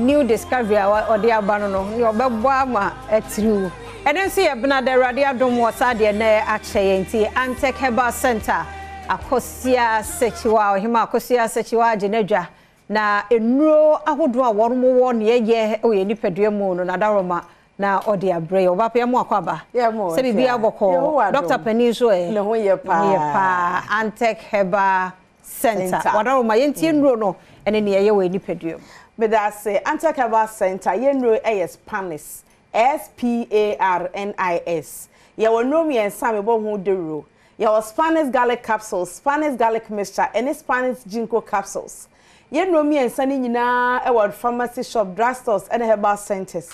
New discovery a ɔde aba no no, nea ɔbɛbɔ ama atiriw. Ɛno nso yɛ bena da Awurade adom wɔ saa deɛ nɛ akyɛ yɛn nti Antec Herbal Center Akosua Sekyiwa, Ɔhema Akosua Sekyiwa agye n'adwa na nnuro ahodoɔ a wɔn wɔ nea ɛyɛ wɔ yɛn nipadua mu no n'adaworoma na ɔde abrɛ yɛ. Ɔba pɛ mu akɔ aba. Sɛ biribi abɔkɔ. Dr. Panin nso ɛ. Ne ho yɛ paa. Ne ho yɛ paa. Antec Herbal Center. Wadaroma yɛntie nnuro no ɛne nea ɛyɛ wɔ nipadua mu. Medase. Antec Herbal Center yɛn nnuro ɛyɛ Spanish. S P A R N I S. Yɛwɔ nnuro mmiɛnsa a mebɔ ho dawuro. Yɛwɔ Spanish garlic capsules, Spanish garlic mixture, ɛne Spanish ginkgo capsules. Yɛn nnuro mmiɛnsa no nyinaa ɛwɔ pharmacy shop, drugstores ɛne herbal centers.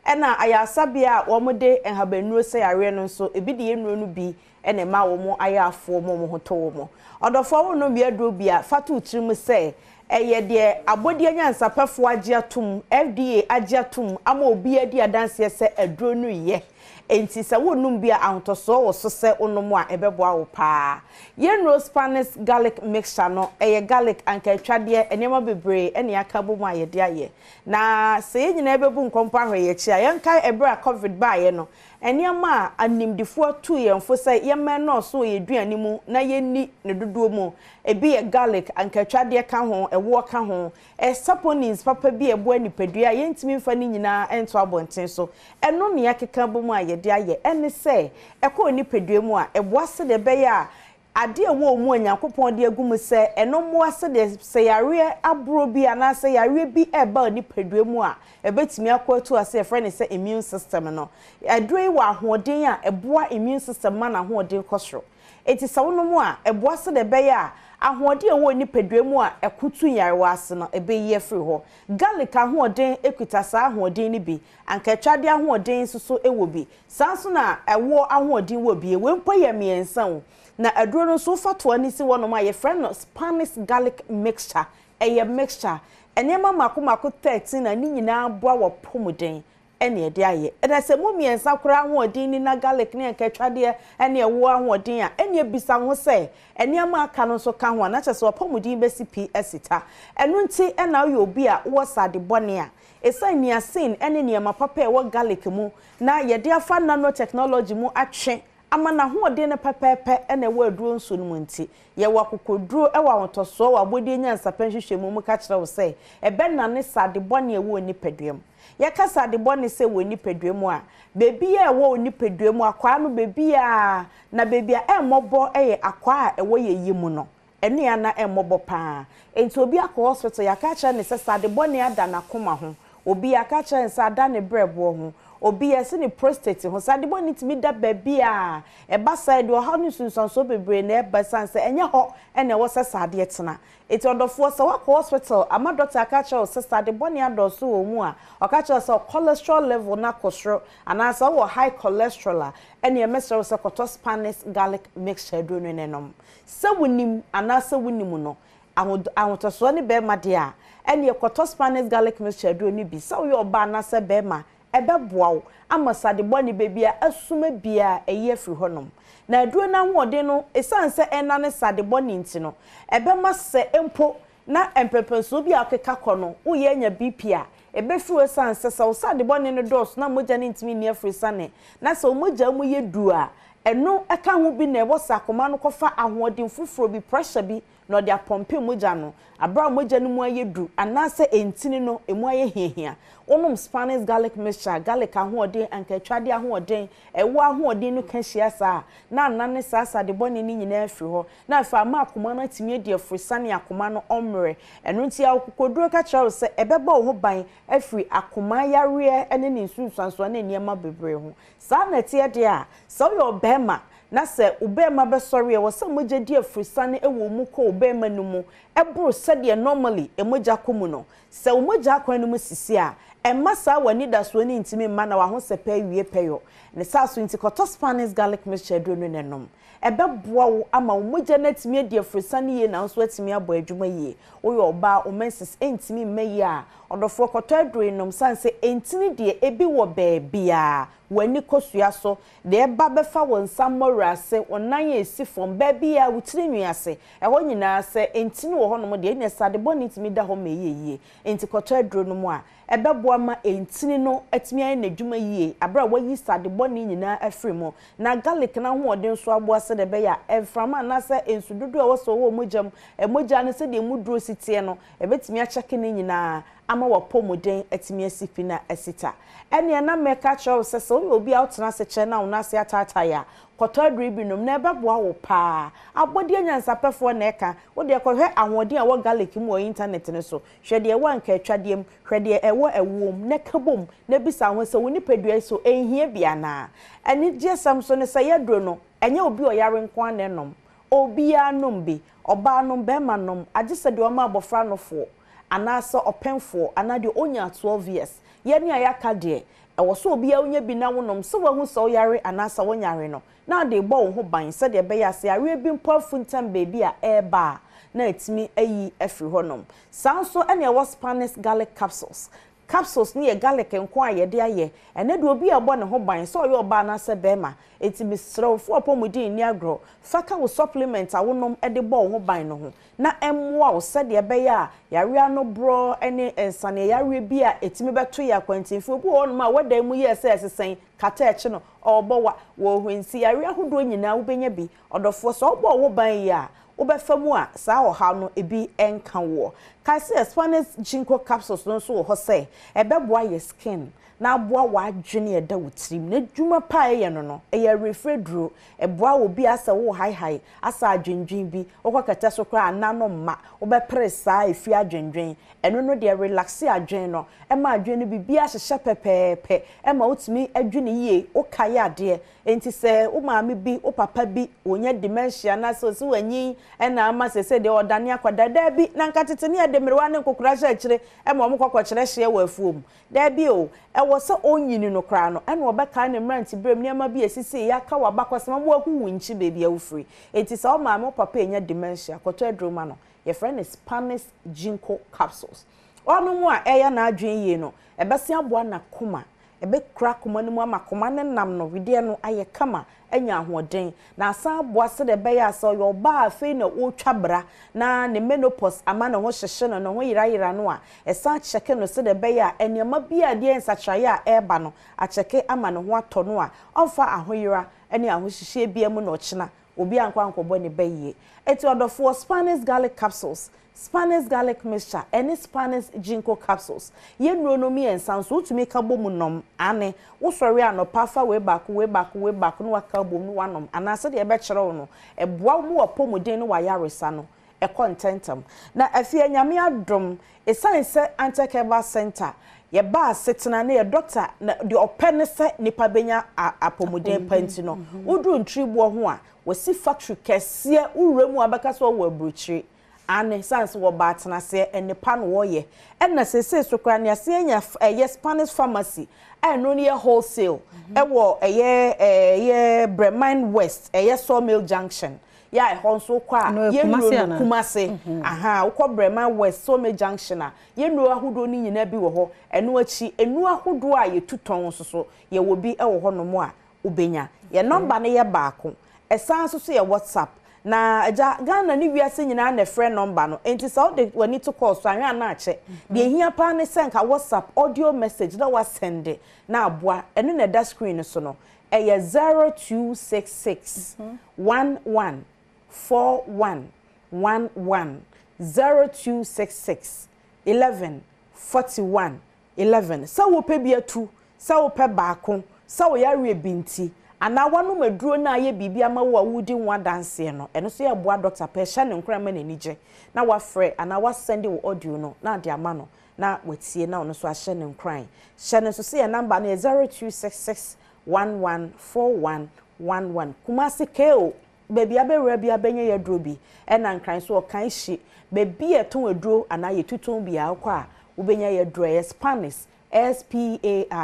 Ɛna ayaresabea a wɔde nhabannuro sɛ yareɛ no nso, ebi de yɛn nnuro no bi ɛna ɛma wɔn ayɛ afoɔ ma wɔn ho tɔ wɔn. Ɔdɔfoɔ, wo nom aduro bi a, fa to wo tirim sɛ ɛyɛ deɛ abɔdeɛ nyansapɛfoɔ agye atom, FDA agye atom ama obi adi adanseɛ sɛ aduro no yɛ. Enti sɛ wonnom bi a, ahotɔsoɔ wɔ so sɛ wonom a ɛbɛboa wo paa. Yɛn nnuro Spanish garlic mixture no, ɛyɛ garlic, ankaatwadeɛ, nneɛma bebree ɛne aka bɔ mu a yɛde ayɛ. Na sɛ yɛn nyinaa bɛbu nkɔmpɔ ahwɛ yɛn akyi a, yɛnkae ɛberɛ a COVID baeɛ no, nneɛma a animdifoɔ atu yɛn fo sɛ yɛmmɛn nɔɔso wɔ yɛn aduane mu na yɛnni ne dodoɔ mu. Ebi yɛ garlic, ankaatwadeɛ ka ho, ɛwoɔ ka ho, saponins papa bi a ɛboa nipadua a yɛntumi mfa ne nyinaa nto abɔnten so. Ɛno ne yɛakeka bɔ mu a yɛde ayɛ. Ɛne sɛ ɛkɔ nipadua mu a, ɛboa sɛdeɛ ɛbɛyɛ a adeɛ a ɛwɔ mu a Nyankopɔn de agu mu sɛ ɛno mmoa sɛdeɛ sɛ yareɛ aboro bi anaasɛ yareɛ bi ɛreba nipadua mu a, ɛbɛtumi akɔ atu ase, yɛfrɛ no sɛ immune system no. Aduro yi wɔ ahoɔden a ɛboa immune system ma n'ahoɔden kɔ soro. Enti sɛ wonom a, ɛboa sɛdeɛ ɛbɛyɛ a ahoɔden a ɛwɔ nipadua mu a ɛkoto nyarewa ase no, ɛbɛyi afiri hɔ. Garlic ahoɔden ekuta saa ahoɔden no bi. Ankaatwadeɛ ahoɔden nso so wɔ bi. Saa nso na ɛwoɔ ahoɔden wɔ bi. Wei mpo yɛ mmiɛnsa o. Na aduro no nso wofa toa no si hɔnom a, yɛfrɛ no Spanish garlic mixture. Ɛyɛ mixture. Nneɛma mako mako 13 na ne nyinaa boa wɔ pɔmuden ɛne ɛde ayɛ. Ɛna sɛ mu mmiɛnsa koraa ahoɔden ni na garlic ne ankaatwadeɛ ɛne ɛwoɔ ahoɔden a, ɛne ebisa ho sɛ nneɛma aka no nso ka ho a, na kyerɛ sɛ ɔpɔmuden bɛsi pi asi ta. Ɛno nti ɛna woyɛ obi a wowɔ sade bɔne a, ɛsiane niacin ɛne nneɛma papa a ɛwɔ garlic mu na yɛde afa nanotechnology mu atwe ama n'ahoɔden no pɛpɛɛpɛ ɛna ɛwɔ aduro nsuo no mu nti, yɛwɔ akokoduro ɛwɔ ahotɔsoɔ wɔ abɔdeɛ nyansapɛ nhwehwɛmu mu ka kyerɛ wo sɛ ɛbɛnane sade bɔne a ɛwɔ nipadua mu. Yɛka sade bɔne sɛ wɔ nipadua mu a, beebi a ɛwɔ nipadua mu akwaa no beebi a na beebi a ɛmmɔbɔ ɛyɛ akwaa a ɛwɔ yɛ yi mu no, ɛno yɛ ana ɛmmɔbɔ paa. Nti obi akɔ hospital, yɛaka kyerɛ ne sɛ sade bɔne ada n'akoma ho, obi yɛaka kyerɛ ne sɛ ada ne brɛboɔ ho, obi yɛsi ne prostate ho. Sade bɔne tumi da baabi a ɛba saa deɛ ɔhaw ne nsunsuansoɔ bebree na ɛba, san sɛ ɛnyɛ hɔ ɛna ɛwɔ sɛ sadeɛ tena. Eti ɔdɔfoɔ, sɛ wakɔ hospital ama doctor aka kyerɛ wo sɛ sade bɔne adɔɔso wɔ mu a, ɔka kyerɛ wo sɛ cholesterol level na kɔ soro anaasɛ wowɔ high cholesterol a, ɛne ɛmɛsrɛ wo sɛ kɔtɔ Spanish garlic mixture aduro no ne nom. Sɛ wonim anaasɛ wonim no, ahotɔsoɔ ne bɛrima deɛ a, ɛne kɔtɔ Spanish garlic mixture aduro no bi. Sɛ woyɛ ɔbaa anaasɛ bɛrima, ɛbɛboa wo ama sade bɔne baabi a asuma bia ɛyi afiri hɔnom. Na aduro no ahoɔden no, ɛsiane sɛ ɛnane sade bɔne nti no, ɛbɛma sɛ mpo na mpɛmpɛnsoɔ bi a ɔkeka kɔ no, woyɛ anya BP a, ɛbɛfiri hɔ ɛsiane sɛ wo sade bɔne no dɔɔso na mogya no ntumi nni afiri sane, na sɛ wo mogya mu yɛ du a, ɛno ɛka ho bi na ɛwɔ sɛ akoma no kɔfa ahoɔden foforɔ bi, pressure bi, na ɔde apɔmpe mogya no abere a mogya no mu ayɛ du anaasɛ ntini no emu ayɛ hiahia. Wonom Spanish garlic mixture, garlic ahoɔden, ankaatwadeɛ ahoɔden, ɛwoɔ ahoɔden no ka hyia saa na anane saa sade bɔne no nyinaa afiri hɔ, na afei ama akoma no atumi adi afurisane, akoma no ɔmmerɛ. Ɛno nti akokoduro ka kyerɛ wo sɛ ɛbɛbɔ wo ho ban afiri akoma yareɛ ne ne nsunsuansoɔ ne nneɛma bebree ho. Saa na ɛteɛ deɛ a, sɛ woyɛ ɔbarima na sɛ wo barima bɛsɔre a, ɛwɔ sɛ mogya di afurisane wɔ mu kɔ wo barima no mu ɛboro sɛdeɛ normally mogya kɔ mu no. Sɛ wo mogya akwan no mu sisi a, Ɛmma saa w'anidasoɔ no ntumi mma na w'ahosɛpɛ awie pɛyɔ. Ne saa so nti kɔtɔ Spanish garlic mixture aduro no na nom. Ɛbɛboa wo ama wo mogya no atumi adi aforosiane yie na wo nso atumi abɔ adwuma yie. Woyɛ ɔbaa a wo menses ntumi mma yie a, ɔdɔfoɔ kɔtɔ aduro yi nom sane sɛ ntini deɛ ebi wɔ baabiara, w'ani kosua so, deɛ ɛba bɛfa wo nsa mmɔwerɛ ase, wo nan a ɛsi fam, baabiara, wo tiri nwi ase, ɛhɔ nyinaa sɛ ntini wɔ hɔnom deɛ ɛnneɛ sɛ ade bɔne tumi da hɔ ma ɛyɛ yie. Enti kɔtɔ aduro nom a ɛbɛboa ma ntini no atumi ayɛ n'adwuma yie bere a wɔayi srade bɔne nyinaa afiri mu, na garlic no ahoɔden nso aboa sɛdeɛ ɛbɛyɛ a mframa anaasɛ nsu dodoɔ a ɛwɔ sɛ ɔwɔ mogya mu, mogya no sɛdeɛ emu duro si teɛ no, ɛbɛtumi akyɛke ne nyinaa ama w'apɔmuden atumi asi pi na asi ta. Ɛnneɛ na mɛka akyerɛ wo sɛ, sɛ woyɛ obi a wotena ase kyɛ na wo nan ase ataatae a, kɔtɔ aduro yi bi nom na ɛbɛboa wo pa ara. Abɔdeɛ nyansapɛfoɔ na ɛka. Wo deɛ kɔhwɛ ahoɔden a ɛwɔ garlic mu wɔ intanɛt no so. Hwɛ deɛ ɛwɔ ankaatwadeɛ mu, hwɛ deɛ ɛwɔ ɛwoɔ mu, na ka bom, na bisa wo ho sɛ, 'Wo nipadua yi so, ɛnhia bi anaa? Anigyesɛm nso ne sɛ, yɛaduro no, ɛnyɛ obi a ɔyare nko ara na ɛnom. Obiara nom bi, ɔbaa nom, barima nom, agye sɛ deɛ ɔma abɔfra nofoɔ, anaasɛ ɔpemfoɔ, anaa deɛ ɔnyaa 12 years. Yɛn a yɛaka deɛ, ɛwɔ sɛ obiara nya bi na wonom, sɛ woahu sɛ woyare anaasɛ wonyare no, na ade rebɔ wo ho ban sɛdeɛ ɛbɛyɛ a sɛ yareɛ bi mpo afuntam baabi a ɛreba a, na atumi ayi afiri hɔnom. Saa nso na ɛwɔ Spanish garlic capsules. Capsules no yɛ garlic nko a yɛde ayɛ. Ɛnnɛ deɛ obi a ɛbɔ ne ho ban, sɛ ɔyɛ ɔbaa anaasɛ barima. Enti mesrɛ wo, fa w'apɔmuden nni agorɔ. Fa ka wo supplement a wonom de bɔ wo ho ban no ho, na ɛmmoa wo sɛdeɛ ɛbɛyɛ a yareɛ ano borɔ ne nsaneɛ yareɛ bi a ɛtumi bɛto yɛn akwantinfo. Obi wɔ hɔnom a, w'adan mu yɛɛ sɛ ɛsesɛn, kata akyi no, Ɔrebɔ wa wɔ hwensi yareɛ ahodoɔ nyinaa wobɛnya bi. Ɔdɔfoɔ, sɛ wobɔ wo ho ban yie a, wobɛfa mu a saa ɔhaw no ebi nka woɔ. Kae sɛ Spanish Ginkgo capsules no nso wɔ hɔ sɛ ɛbɛboa yɛ skin na aboa w'adwene a ɛda wo tirim. N'adwuma pa a ɛyɛ no no, ɛyɛ awerɛfiri aduro. Ɛboa obi a asɛ worehaehae, asɛ adwendwen bi, wokɔ kɛtɛ so koraa a nna no mma, wobɛpere saa ɛfiri adwendwen. Ɛno no deɛ relaxe adwene no, ɛma adwene no biribiara hyehyɛ pɛpɛɛpɛ, ɛma wotumi dwene yie, wokae adeɛ. Enti sɛ wo maame bi, wo papa bi, ɔnya dementia anaasɛ ɔsi wanyin na ama seesei deɛ ɔdane akwadaa, daabi, na nka tete ne yɛde mmerewa ne nkokora hyɛ akyire ma wɔn kɔ kɔkyerɛ hyeɛ wɔ afuo mu. Daabi o, ɛwɔ sɛ ɔnyini no koraa no, ɛna ɔbɛkae ne mmeranteberɛm nneɛma bi a ɛsisiiɛ, aka w'abakɔsɛm ama wahu wo nkyi baabi a wofiri. Enti sɛ wo maame, wo papa renya dementia, kɔtɔ aduro ma no. Yɛfrɛ no Spanish Ginkgo capsules. Ɔnom a ɛyɛ n'adwene yie no, ɛbɛsen aboa n'akoma. Ɛbɛkura akoma no mu ama akoma no nam no wedeɛ no ayɛ kama, anya ahoɔden. Na asan aboa sɛdeɛ ɛbɛyɛ a sɛ ɔyɛ ɔbaa a afei na ɔretwa bra na ne menopause ama ne ho hyehye no, ne ho yerayera no a, ɛsan kyɛke no sɛdeɛ ɛbɛyɛ a nneɛma bi a ɛdeɛ nsakyeraeɛ a ɛreba no akyɛke ama ne ho atɔ no a, ɔmfa ahoyera ne ahohyehyeɛ biara mu na ɔkyena Obi ankɔ ankɔbɔ ne ba yie. Enti ɔdɔfoɔ, Spanish garlic capsules, Spanish garlic mixture, ɛne Spanish ginkgo capsules, yɛ nnuro no mmiɛnsa nso wotumi ka bɔ mu nom. Aane, wosɔre anɔpa fa wei baako, wei baako, wei baako na waka abom na woanom anaa sɛdeɛ ɛbɛkyerɛ wo no, ɛboa wo ma w'apɔmuden ne w'ayaresa no ɛkɔ ntɛntɛm. Na afei Nyame adom, ɛsiane sɛ Antec Herbal Centre yɛba asetena na yɛ dɔkta na deɛ ɔpɛ ne sɛ nipa bɛnya apɔmuden pa nti no, woduru Ntriboɔ ho a, wɔasi factory kɛseɛ, wowura mu a wobɛka sɛ wɔwɔ aburokyire. Aane, ɛsiane sɛ wɔba atenaseɛ, nnepa na wɔyɛ. Ɛna seesei so koraa nea asen anya ɛyɛ Spanish pharmacy a ɛno no yɛ wholesale ɛwɔ ɛyɛ ɛyɛ Bremine West, ɛyɛ Sawmill Junction. Yɛ a ɛhɔ nso wokɔ a, Ɛno yɛ yɛn Kumasi nnuro no anaa? Kumasi. Aha, wokɔ Brɛman West, Some Junction a, yɛn nnuro ahodoɔ no nyinaa bi wɔ hɔ. Ɛno akyi, nnuro ahodoɔ a yɛtu tɔn nso so, yɛwɔ bi wɔ hɔnom a wobɛnya. Yɛn nɔmba no yɛ baako. Ɛsan nso so yɛ WhatsApp. Na agya, Ghana ne wiase nyinaa na ɛfrɛ nɔmba no. Enti sɛ wode w'ani to kɔɔ so a, anhwɛ a na akyɛ. Deɛ ɛhia paa ne sɛ nka WhatsApp audio message na woasɛnde na aboa. Ɛno na ɛda screen no so no. Ɛyɛ 0266 11 41 11, 0266 11 41 11. Sɛ wopɛ bi atu, sɛ wopɛ baako, sɛ wo yareɛ bi nti, anaa woanom aduro no a ayɛ biribi ama wo a woredi ho adanseɛ no, ɛno nso yɛ boa dɔkta pɛ, hyɛ no nkuran ma n'ani gye na wafrɛ anaa wasɛnde wo audio no na ade ama no na watie na ɔno nso ahyɛ no nkuran. Hyɛ no nso sɛ yɛn namba no yɛ 0266 1141 11. Kumasi KO, baabi a bɛwura biara bɛnya yɛn aduro bi. Ɛna Nkran nso Ɔkanhyi, baabi a yɛtɔn aduro anaa yɛtu tɔn biara wokɔ a wobɛnya yɛn aduro. Ɛyɛ Spanish. S-P-A-R-N-I-S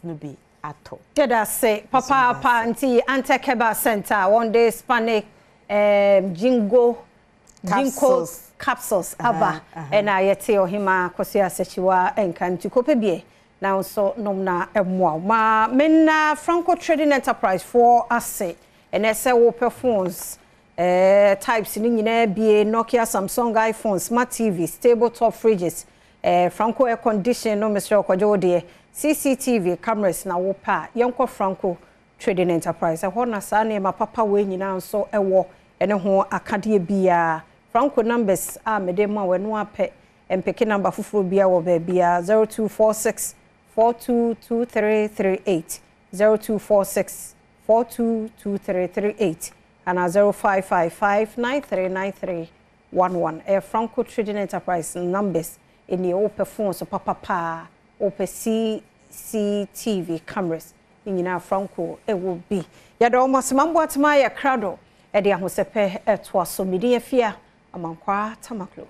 no bi atɔ. Yɛda ase papaapa nti Antec Herbal Center a wɔde Spanic um, Jingo Ginkgo capsules aba ɛna yɛte ɔhema Akosua Asakyiwa nka nti kɔpɛ bi na nso nom na ɛmmoa wo. Ma menna Franco Trading Enterprise foɔ ase ɛnɛ sɛ wopɛ phones eh, types no nyinaa bie Nokia, Samsung, iPhone, smart TVs, table top fridges, eh, Franco air condition no mesrɛ ɔkɔgye wo deɛ CCTV cameras na wopɛ a yɛnkɔ Franco Trading Enterprise. Ɛhɔ na saa nneɛma papa wei nyinaa nso wɔ ɛne ho akadeɛ biara. Franco numbers a mede ma wo ɛno ara pɛ. Mpeke number foforɔ biara wɔ baabiara. 0246 422338, 0246 422338 anaa 0555 9393 11. Ɛyɛ Franco Trading Enterprise numbers nie. Wopɛ phones papa paa, wopɛ CCTV cameras, Ne nyinaa Franco wɔ bi. Yɛda wɔn ase. Mambo Atema yɛ krado de ahosɛpɛ toa so. Me din Afia Amankwaa Tamaklo.